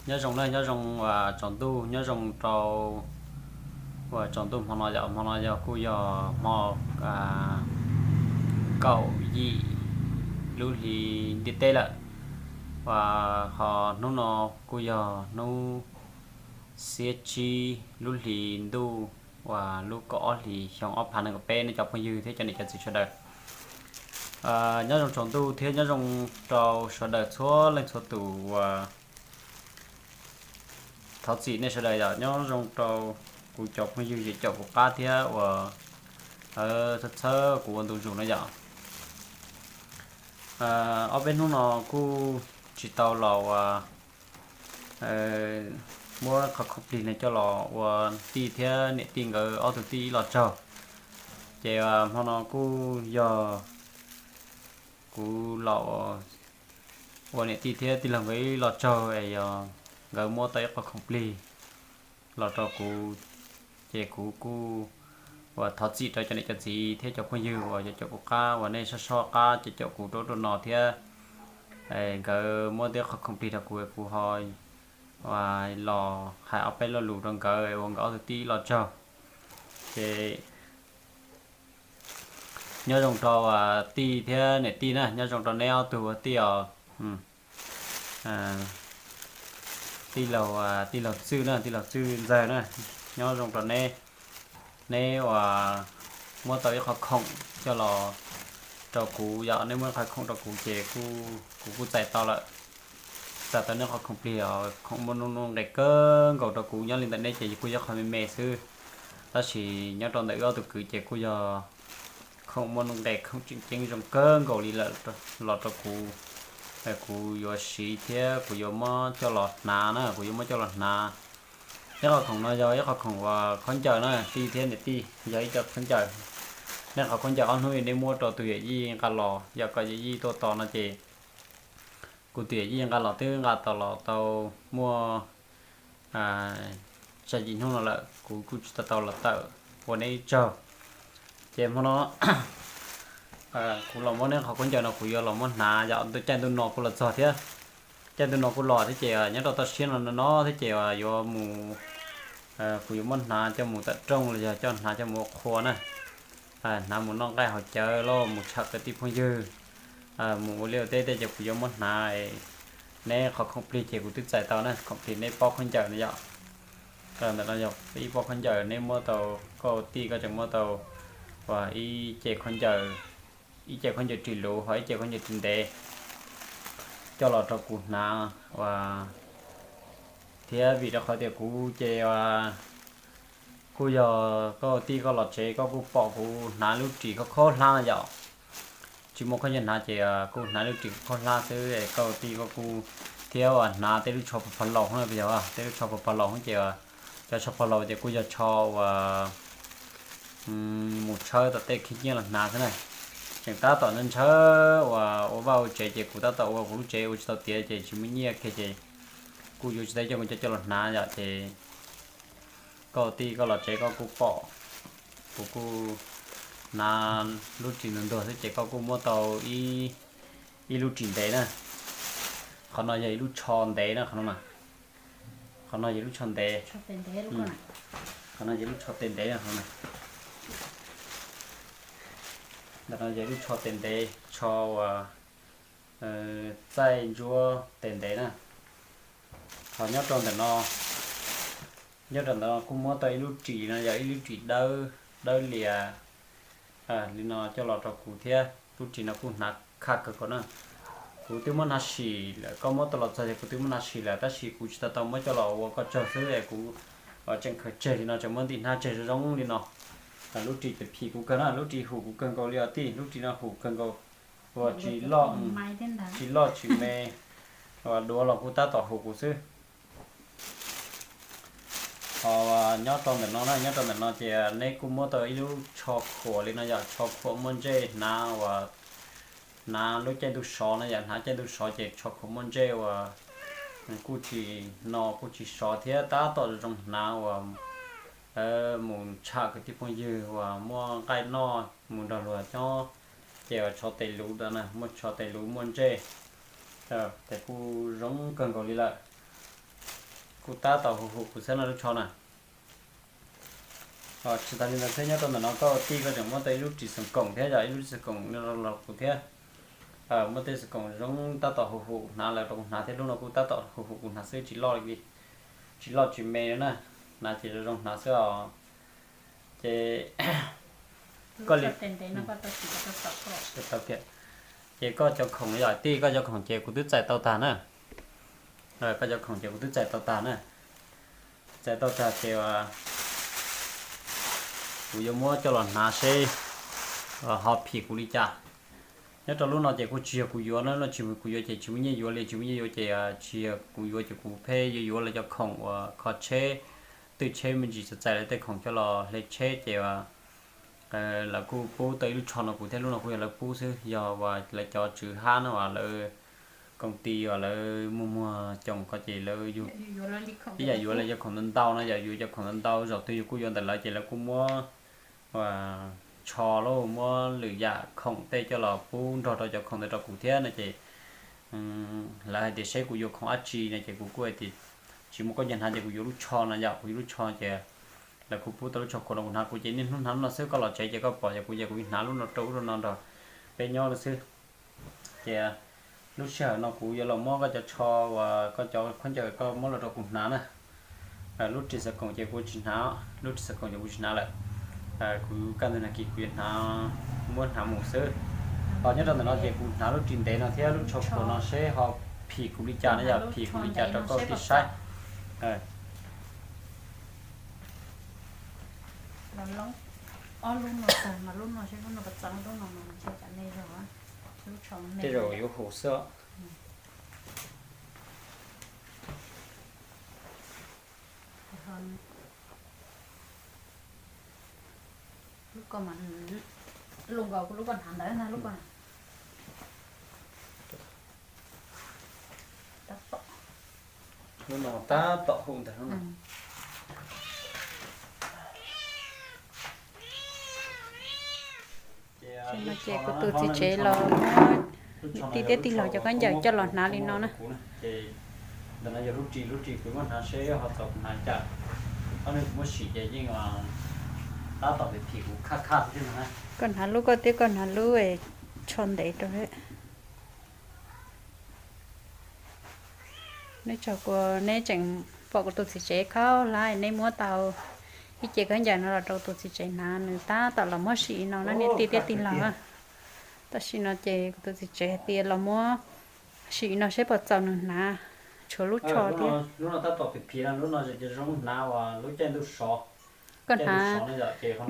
Nyob zoo na, nyob zoo uas tsaus ntuj, nyob zoo rau uas tsaus ntuj hmo no yom. Hmo no yog kuj yog hmo kaum yim lub hli ntiaj teb lawm, uas ho hnub no kuj yog hnub xiab tsib lub hli ntuj uas lub kaum ob hlis xyoo ob phav nees nkaum peb, nej cov phooj ywg thiab cov niam cov txiv sawv daws. Nyob zoo tsaus ntuj thiab nyob zoo rau sawv daws txhua leej txhua tus uas thov txim nej sawv daws yom. Nyob zoo rau kuv cov phooj ywg yim caum kuv qab thiab uas txhawb txhawb kuv ua ntu zus no yom. Ob peb hnub no kuj tsis tau los uas muab qhov khoom plig no coj los ua tij thiab niam tij nkawd ob tug tij ib los tsaug. Ces hmo no kuj yog kuv los ua niam tij thiab tij laug nkawd ib los tsaug es yog nkawd muab tau ib qho khoom plig los rau kuv, ces kuv kuj uas thov txim rau cov niam cov txiv thiab cov phooj ywg uas yim caum kuv qab uas nej soj soj qab cov caum kuv rau rau no thiab. Nkawd muab tau ib qho khoom plig rau kuv, kuv ho los hais ob peb lo lus rau nkawd uas nkawd ob tug tij ib los tsaug. Ces nyob zoo rau tij thiab niam tij na, nyob zoo rau neb ob tug ua tij os. Tij laug, tij laug Txwj na, tij laug Txwj Ntxawg na, nyob zoo rau neb. Neb uas muab tau ib qho khoom coj los rau kuv yom, neb muab ib qho khoom rau kuv ces kuv kuj txais tau lawm. Txais tau neb qhov khoom plig os, khoom muaj nuj nuj nqis kawg nkaus rau kuv, nyob li ntawm neb ces kuj yog qhov me me xwb, tab sis nyob rau ntawm wb ob tug kwv ces kuj yog khoom muaj nuj nqis, khoom tseem ceeb zoo kawg nkaus li lawm los rau kuv. Kuv yuav siv thiab kuv yuav muab coj los hnav na, kuv yuav muab coj los hnav. Ib qho khoom no yog ib qho khoom uas khaub ncaws na, tij thiab niam tij, yog ib co khaub ncaws. Nej qhov khaub ncaws ob hnub neb muab rau tus yawm yij nqa los, yog kom yawm yij tuaj tos no ces kuv tus yawm yij nqa los twb nqa tos los tau muaj xya yim hnub no lawm, kuv kuj tsis tau tau los tawm ua neb ib tsaug. Ces hmo no kuv los muab neb qhov khaub ncaws no kuv yuav los muab hnav yom, caij ntuj no kuj los txog thiab. Caij ntuj no kuj los thiab ces nyob rau toj siab no no thiab ces yuav mus, kuv yuav muab hnav coj mus tawm rooj los yog coj hnav coj mus ua qhua na. Hnav mus noj nqaij haus cawv los mus tsham kwv tij phooj ywg, mus ua liaj ua teb tej ces kuv yuav muab hnav. Neb qhov khoom plig ces kuv twb txais tau na, khoom plig neb pob khaub ncaws no yom. Ntawm no yog ib pob khaub ncaws neb muab tau, koj tij koj tseem muab tau uas ib ce khaub ncaws, ib ce khaub ncaws ris luv ho ib ce khaub ncaws ris ntev coj los rau kuv hnav uas thiab vim rau qhov tias kuv ces uas kuj yog koj tij koj los tsev koj kuj pom kuv hnav lub ris khaub khaub hlab no yom. Tsis muaj khaub ncaws hnav ces kuj hnav lub ris khaub hlab xwb es koj tij koj kuj thiab uas hnav tej lub tsho pog pog laus no, yog tej lub tsho pog pog laus ces cov tsho pog laus ces kuj yog tsho uas mus tshawb tom tej khib nyiab los hnav xwb na. Tseem tab tom ntshaw uas ua vaj ua tsev ces kuv tab tom ua kuv lub tsev ua tsis tau tiav ces tsis muaj nyiaj kiag ces kuj yuav tsis tau coj kuv coj coj los hnav yom ces koj tij koj los tsev koj kuj pom kuv kuj hnav lub ris ntuag ntuag xwb ces koj kuj muab tau ib lub ris ntev na. Qhov no yog ib lub tsho ntev na, qhov no na. Qhov no yog lub tsho ntev. Qhov no yog lub tsho tes ntev na, qhov no. Ntawm no yog lub tsho tes ntev, tsho uas txaij ntsuab tes ntev na. Ho nyob rau ntawm no, nyob rau ntawm no kuj muab tau ib lub ris no yog ib lub ris dawb, dawb lias li no coj los rau kuv thiab. Lub ris no kuj hnav khaj kawg nkaus na. Kuv twb muab hnav sim lawm, koj muab tau los txog ces kuv twb muab hnav sim lawm tab sis kuv tsis tau tau muab coj los ua koj tsaug xwb es kuv tseem khaws tseg li no, tseem muab ntim hnab tseg zoo zoo li no. Lub ris ces phim kuv kawg na, lub ris hum kuv kawg nkaus li os tij, lub ris no hum kawg nkaus. Uas tsis loj, tsis loj tsis me, uas duav los kuj tab tom hum kuv xwb. Ho nyob rau ntawm no na, nyob rau ntawm no ces neb kuj muab tau ib lub tsho khuam li no yom, tsho khuam muaj ntsej hnav uas hnav lub caij ntuj sov no yom, hnav caij ntuj sov ces tsho khuam muaj ntsej uas kuj tsis no kuj tsis sov thiab tab tom zoo hnav uas mus tsham kwv tij phooj ywg uas muaj nqaij noj mus nrog luag nyob. Ces uas tsho tes luv ntawd na, muaj tsho tes luv muaj ntsej, ces kuj zoo kawg nkaus li lawm. Kuv tab tom hum hum kuv xwb no lub tsho na. Tsis tas li ntawd thiab, nyob rau ntawm no koj tij koj tseem muab tau ib lub ris xeem koom thiab, yog ib lub ris xeem koom no los kuv thiab. Muab tej xeem koom zoo tab tom hum hum hnav lawm rau kuv hnav thiab, lub no kuj tab tom hum hum kuv hnav xwb, tsis loj li, tsis loj tsis me na, hnav ces zoo zoo hnav xwb os. Ces koj li, ces koj cov khoom yog tij, koj cov khoom ces kuv twb txais tau tag na. Koj cov khoom ces kuv twb txais tau tag na. Txais tau tag ces kuv yuav muab coj los hnav seb ho phim kuv li cas. Nyob rau lub no ces kuj tsis yog kuv yuav na, no tsis yog kuv yuav ces tsis muaj nyiaj yuav li, tsis muaj nyiaj yuav ces tsis yog kuv yuav ces kuv pheej yuav yuav lawv cov khoom uas kho tsheb, twj tsheb me ntsis, txais lawv tej khoom coj los hle tsheb ces lawv kuj pub tau ib lub tsho no kuv thiab, lub no kuj yog lawv pub xwb, yog uas lawv cov tswv hab no uas lawv koom ti uas lawv muag muag coom ko ces lawv yug, ib yam yuav lawv cov khoom ntau ntau no, yog yuav cov khoom ntau ntau zaum twg yus kuj yuav ntawm lawv ces lawv kuj muab tsho lauj, muab lwm yam khoom tej coj los pub nrog rau cov khoom ntawd rau kuv thiab no ces lawv hais tias seb kuv yuav khoom dab tsi no ces kuv kuj hais tias tsis muaj koj nyiam hnav ces kuv yuav lub tsho no yom, kuv yuav lub tsho ces lawv kuj pub tau lub tsho khuam no kuv hnav, kuv ces niaj hnub hnav lub no xwb, koj los tsev ces koj pom ces kuv ces kuv hnav lub no rau ub rau no nrog peb nyob no xwb. Ces lub sij hawm no kuv yuav los muab koj cov tsho uas koj cov khaub ncaws koj muab los rau kuv hnav na. Lub ris xov koom ces kuv tsis hnav, lub ris xov koom ces kuv tsis hnav lawm. Kuv kaj ntug nag kis kuv yuav hnav, muab hnav mus xwb. Ho nyob rau ntawm no ces kuv hnav lub ris ntev no thiab lub tsho khuam no seb ho phim kuv li cas na, yog phim kuv li cas rau koj tij saib. Tej zaum yuav hum xwb. Lub ko mas, lub nkaus kuv lub ko hnav ntawd na, lub ko na. Tab tom, lub no tab tom hu ntag lub no. Ces no ces kuv tus txiv tsev los muab tij thiab tij laug cov khaub ncaws coj los hnav li no na. Ces ntawm no yog lub ris, lub ris kuv muab hnav seb ho txaus kuv hnav cas. Ob hnub kuv muab sim ces yeej tab tom phim kuv khaj khaj xwb na. Koj hnav lub koj thiab, koj hnav lub tsho ntev rau. Neb tsaug kuv, neb tseem pom kuv tus txiv tsev khaub hlab, neb muab tau ib ce khaub ncaws no los rau kuv tus txiv tsev hnav, nws tab tom los muab sim no na niam tij thiab tij laug. Tam sim no ces kuv tus txiv tsev hais tias los muab sim no seb puas txaus nws hnav, tshuav lub tsho thiab. Lub no tab tom phim phim no, lub no ces zoo hnav uas lub caij ntuj sov. Koj hnav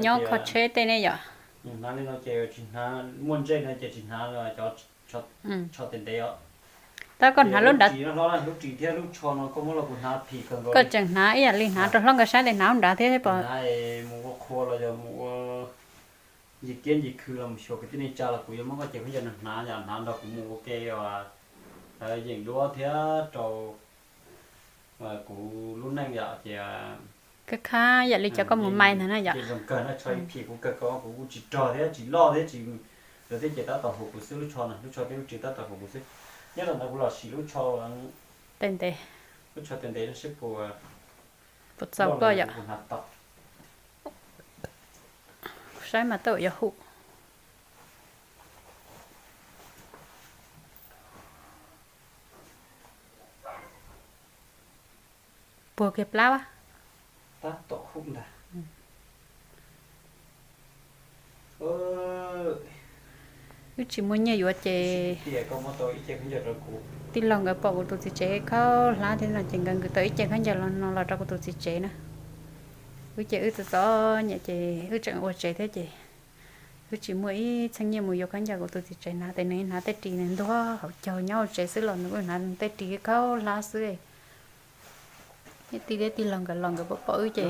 nyob kho tsheb tej ne yom? Hnav li no ces tsis hnav, muaj ntsej no ces tsis hnav cov tsho tes ntev os. Tab koj hnav lub nrad, lub ris thiab lub tsho no koj muab los kuv hnav phim kawg nkaus. Koj tseem hnav ib yam li hnav rau hlob nkawd saib tes hnav lub nrad thiab pom. Mus ua qhua los yog mus ua ncig kiab ncig khw los mus xyuas kwv tij neej tsa los kuv yuav muab koj ces khaub ncaws no hnav, yog hnav nrog kuv mus ua ke yeem duab thiab rau kuv lub neej yom ces. Kab khab yam li cov koj mus mais ntag na yom. Zoo kawg no, tsho phim kuv kawg, kuv kuj tsis rog thiab tsis loj thiab tsis, lawv thiab ces tab tom hu kuv xwb, lub tsho no, lub tsho thiab lub ris tab tom hu kuv xwb. Nyob rau ntawd kuv los sim lub tsho tes ntev, lub tsho tes ntev no seb puas, puas txaus koj yom. Saib mas tab tom yuav hu. Puag kiag plab. Tab tom hu ntag. Wb tsis muaj nyiaj yuav ces tij laug nkawd pom kuv tus txiv tsev khaub hlab thiab no ces nkawd nkwm tau ib ce khaub ncaws los no los rau kuv tus txiv tsev na. Wb ces wb txom txom nyem ces wb tseem ua tsev thiab ces wb tsis muaj ib txheeb nyiaj mus yuav khaub ncaws kuv tus txiv tsev hnav, tes nws hnav tej ris nws ntuag hauv caug nyob hauv tsev xwb los nws kuj hnav tej ris khaub hlab xwb. Niam tij thiab tij laug nkawd los nkawd pom pom wb ces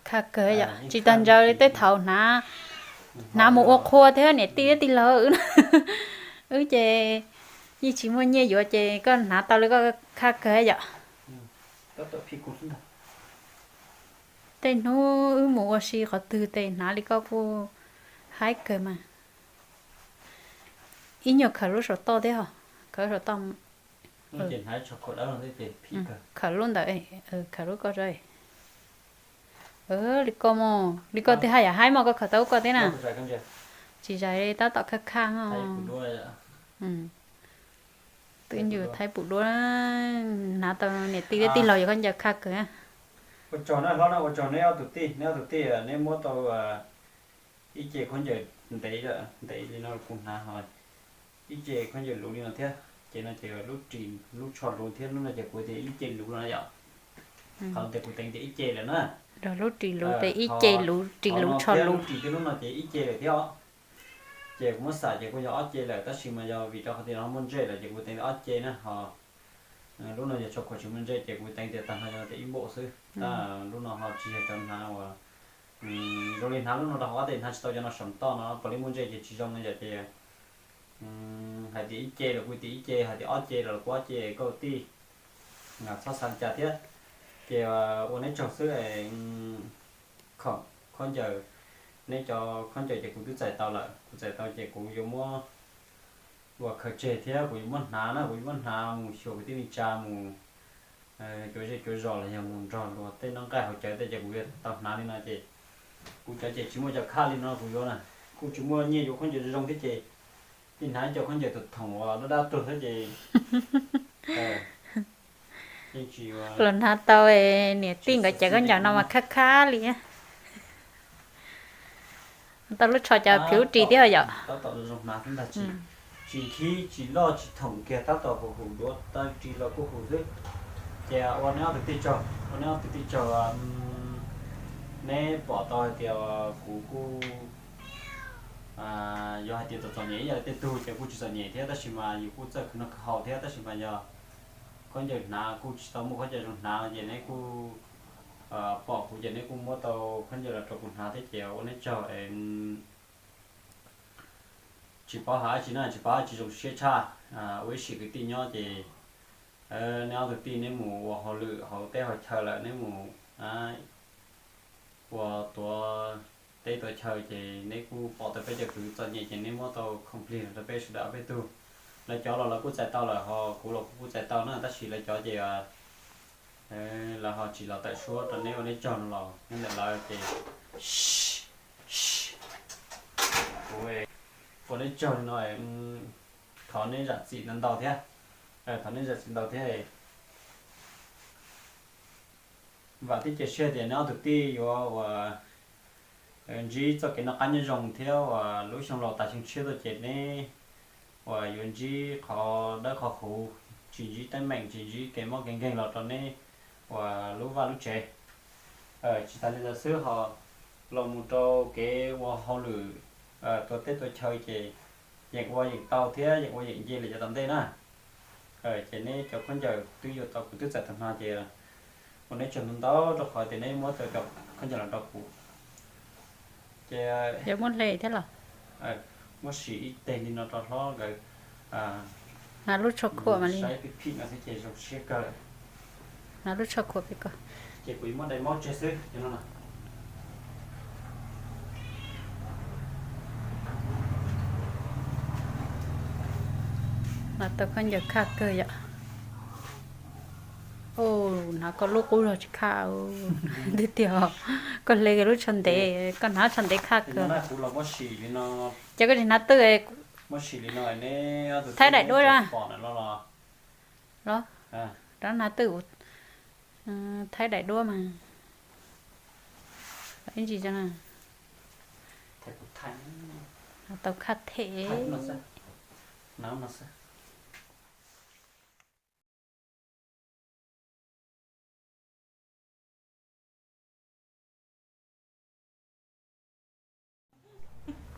khaj kawg yom, tsis tag ntsaws li tej thaum hnav, hnav mus ua qhua thiab niam tij thiab tij laug wb, wb ces yeej tsis muaj nyiaj yuav ces koj hnav tau li koj khaj kawg yom. Tej hnub wb mus ua si qhov twg tes hnav li koj kuj haib kawg mas. Ib nyuag khaws lub saum toj thiab os, khaws lub saum toj. Ces hnav tsho khuam dawb no thiab ces phim kawg. Khaws lub ntawd, khaws lub ko tso. Li ko mog, li ko twb haj yam haib mog, koj khaws tau lub ko thiab na. Tsis zais li, tab tom khaj khaj. Twb yus thaib pum duab, hnav tau niam tij thiab tij laug yog khaub ncaws khaj kawg. Ua tsaug na hlob na, ua tsaug neb ob tug tij, neb ob tug tij neb muab tau ib ce khaub ncaws ntev, ntev li no kuv hnav ho ib ce khaub ncaws luv li no thiab. Ces no ces lub ris lub tsho luv thiab, lub no ces kuv tias ib ce luv no yom. Qhov tias kuv teev tias ib ce lawm na. Lub ris luv ces ib ce luv, ris luv tsho luv. Lub ris thiab lub no ces ib ce lawm thiab os. Ces kuv muab xam ces kuj yog ob ce lawm, tab sis mas yog vim rau qhov tias no muaj ntsej lawm ces kuv teev tias ob ce na ho. Lub no yog tsho khuam tsis muaj ntsej ces kuv teev tias tag no yog tias ib npaum xwb, tab lub no ho tsis yog cov hnav uas zoo li hnav lub no rau hauv ob teg, hnav tsis tau cov no saum toj no, puav leej muaj ntsej ces tsis zoo no yom. Ces hais tias ib ce los kuj tias ib ce, hais tias ob ce los kuj ob ce, koj tij txhob xav li cas thiab. Ces ua neb tsaug xwb. Khoom khaub ncaws, neb cov khaub ncaws ces kuv twb txais tau lawm, kuv txais tau ces kuv yuav muab ua khaws tseg thiab kuv yuav muab hnav na, kuv yuav muab hnav mus xyuas kwv tij neej tsa, mus cuav zej cuav zos los yog mus nrog luag tej noj nqaij haus cawv tej ces kuv yuav tau hnav li no ces kuv cov ces tsis muaj cov khaj li no kuv yuav na, kuj tsis muaj nyiaj yuav khaub ncaws zoo thiab ces tig hnav cov khaub ncaws tus thoom uas dab dab tuag thiab ces los hnav tau niam tij nkawd cov khaub ncaws no mas khaj khaj li. Tau lub tsho cov phim lub ris thiab yom. Tab tom zoo hnav xwb ntag, tsis nkhib tsis loj tsis thoom kiag, tab tom huv huv duav, ris los kuj huv xwb. Ces ua neb ob tug tij tsaug, ua neb ob tug tij tsaug, neb pom tau hais tias kuv kuj yog hais tias txom txom nyem ib yam li tej tug ces kuj tsis txom nyem thiab, tab sis mas yus kuj txawj khwv noj khwv haus thiab, tab sis mas yog khaub ncaws hnav kuj tsis tau muaj khaub ncaws zoo hnav no ces neb kuj pom kuv ces neb kuj muab tau khaub ncaws los rau kuv hnav thiab ces ua neb tsaug. Tsis paub hais dab tsi na, tsis paub dab tsi zoo siab tshaj. Ua ib sim kwv tij nyob ces neb ob tug tij neb mus ua hauj lwm hauv teb hauv chaw lawm, neb mus ua tuav teb tuav chaw ces neb kuj pom tau peb cov kwv txom nyem ces neb muab tau khoom plig rau peb sawv daws ob peb tug. Lawv cov los lawv kuj txais tau lawm, ho kuv los kuv kuj txais tau na, tab sis lawv cov ces lawv ho tsis los tawm suab rau neb ua neb tsaug no los nyob ntawm lawv ces ua neb tsaug no, thov neb zam txim ntau ntau thiab, thov neb zam txim ntau thiab. Vam thiab cia siab tias neb ob tug tij yuav uas ntsib txoj kev noj qab nyob zoo thiab uas lub xyoo laus tas xyoo tshiab tuaj ces neb uas yuav ntsib qhov dawb qhov huv, tsis ntsib teeb meem, tsis ntsib kev mob kev nkeeg los rau neb uas lub vaj lub tsev. Tsis tas li ntawd xwb ho los mus rau kev ua hauj lwm tuav teb tuav chaw ces yeem ua yeem tau thiab yeem ua yeem nce li cov tom ntej na. Ces neb cov khaub ncaws twb yuav tau kuv twb txais tau hnav ces ua neb tsaug ntau ntau rau qhov tias neb muab tau cov khaub ncaws los rau kuv. Ces muab hle thiab los muab sim ib teg li no rau hlob nkawd hnav lub tsho khuam mas li. Saib phim phim no thiab ces zoo siab kawg. Hnav lub tsho khuam peb ko. Ces kuv yuav muab dai maub tseg xwb no. Hnav tau khaub ncaws khaj kawg yom. Hnav koj lub qub zog tsis khaj tiag tiag. Koj hle lub tsho ntev, koj hnav tsho ntev khaj kawg. Ces koj tsis hnav twj, thaib daim duab los, rov hnav twj, thaib daim duab mas ib ntsis tau khaj them.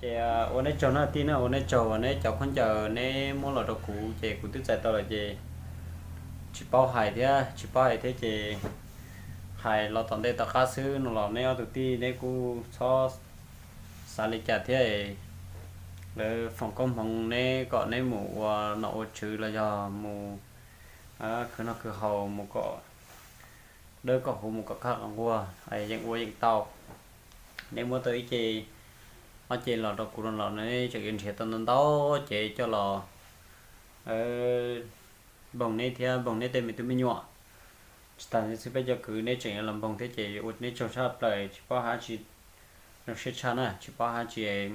Ces ua neb tsaug na tij na, ua neb tsaug uas neb cov khaub ncaws neb muab los rau kuv ces kuv twb txais tau lawm ces tsis paub hais thiab, tsis paub hais thiab ces hais los tom ntej tom qab xwb no los neb ob tug tij neb kuj txhob xav li cas thiab. Lawv foom koob hmoov neb kom neb mus ua nom ua tswv los yog mus khwv noj khwv haus mus kom dawb kom huv mus kom khaj kom nquag, yeej ua yeej tau. Neb muab tau ib ce ob ce los rau kuv no los neb tseem yuav nrhiav tau ntau ntau cev coj los npoog neb thiab npoog neb tej me tub me nyuam. Tsis tas li xwb, peb cov kwv neb tseem los npoog thiab ces ua neb tsaug tshaj plaws, tsis paub hais tsis zoo siab tshaj na, tsis paub hais tsis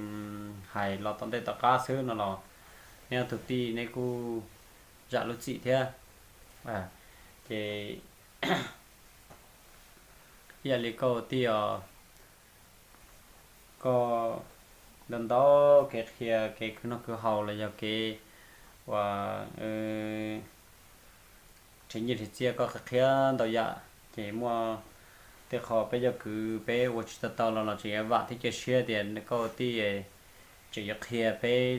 hais los tom ntej tom qab xwb no los neb ob tug tij neb kuj zam lub txim thiab. Ces ib yam li koj tij os, koj ntau ntau kev qhia kev khwv noj khwv haus los yog kev uas nrhiav nyiaj nrhiav txiaj koj qhia ntau yam, ces muaj tej qho peb cov kwv peb ua tsis tau tau los los tseem vam thiab cia siab tias koj tij tseem yuav qhia peb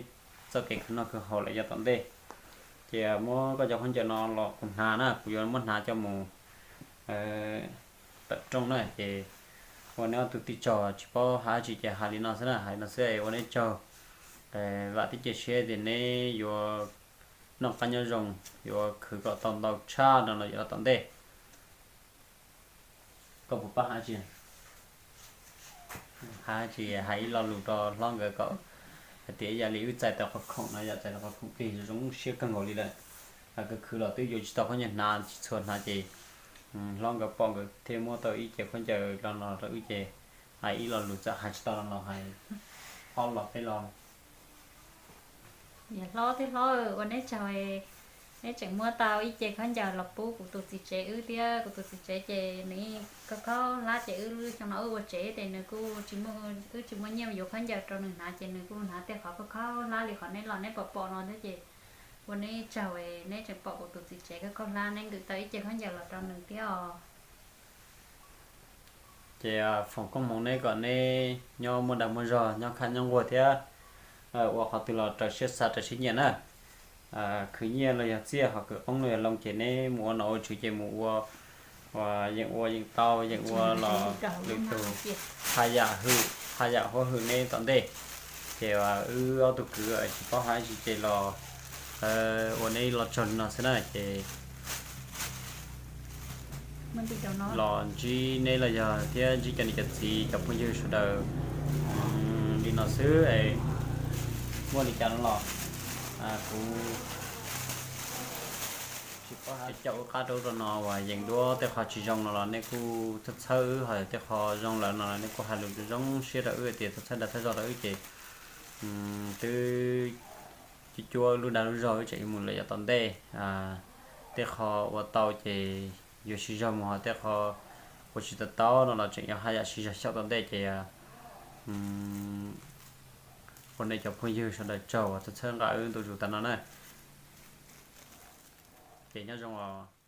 txoj kev khwv noj khwv haus los yog tom ntej. Ces muab koj cov khaub ncaws no los kuv hnav na, kuv yuav muab hnav coj mus tawm rooj na, ces ua neb ob tug tij tsaug, tsis paub hais tsis ces hais li no xwb na, hais li no xwb es ua neb tsaug. Vam thiab cia siab tias neb yuav noj qab nyob zoo, yuav khwv kom tau ntau tshaj no los yuav los tom ntej. Koj puas paub hais tsis? Hais tsis hais ib lo lus rau hlob nkawd kom hais tias ib yam li wb txais tau qhov khoom no, yam txais tau qhov khoom plig zoo siab kawg nkaus li lawm. Hais khwv khwv los twb yuav tsis tau khaub ncaws hnav, tsis txhua hnav ces hlob nkawd pom nkawd thiaj muab tau ib ce khaub ncaws los no rau wb ces hais ib lo lus txawm hais tsis tau no los hais ob lo peb lo. Niam hlob thiab hlob, ua neb tsaug, neb tseem muab tau ib ce khaub ncaws los pub kuv tus txiv tsev wb thiab. Kuv tus txiv tsev ces nws khaub khaub hlab ces wb lub xyoo no wb ua tsev ces nws kuj tsis muaj, wb tsis muaj nyiaj yuav khaub ncaws rau nws hnav ces nws kuj hnav tej qhov khaub khaub hlab li qhov neb los neb pom pom no thiab ces ua neb tsaug, neb tseem pom kuv tus txiv tsev khaub khaub hlab neb nkwm tau ib ce khaub ncaws los rau nws thiab os. Ces foom koob hmoov neb kom neb nyob muaj dag muaj zog, nyob khaj nyob nquag thiab ua qhov twg los raws siab xav raws siab nyiam na. Khwv nyiaj los yog txiaj, ho khwv qoob los yog loo ces neb mus ua nom ua tswv ces mus ua, yeem ua yeem tau, yeem ua los lwm tus haj yam hwm, haj yam huab hwm neb tom ntej. Ces wb ob tug kwv tsis paub hais tsis ces los ua neb los tsaug li no xwb na ces los ntsib neb los yog thiab ntsib cov niam cov txiv cov phooj ywg sawv daws li no xwb es muaj li cas no los kuv tsis paub hais, caum wb qab rau ub rau no uas yeem duab tej qho tsis zoo no los nej kuj txhawb txhawb wb, ho tej qho zoo lawm no los nej kuj hais lus zoo siab rau wb tias txhawb dag txhawb zog rau wb ces twb cuab cuab lub dag lub zog wb tseem mus lawm yav tom ntej. Tej qho ua tau ces yuav siv zog mus, ho tej qho ua tsis tau tau no los tseem yuav haj yam siv zog xyaum tom ntej ces ua nej cov phooj ywg sawv daws tsaug uas txhawb txhawb nqa wb ntu zus tas no na. Ces nyob zoo os.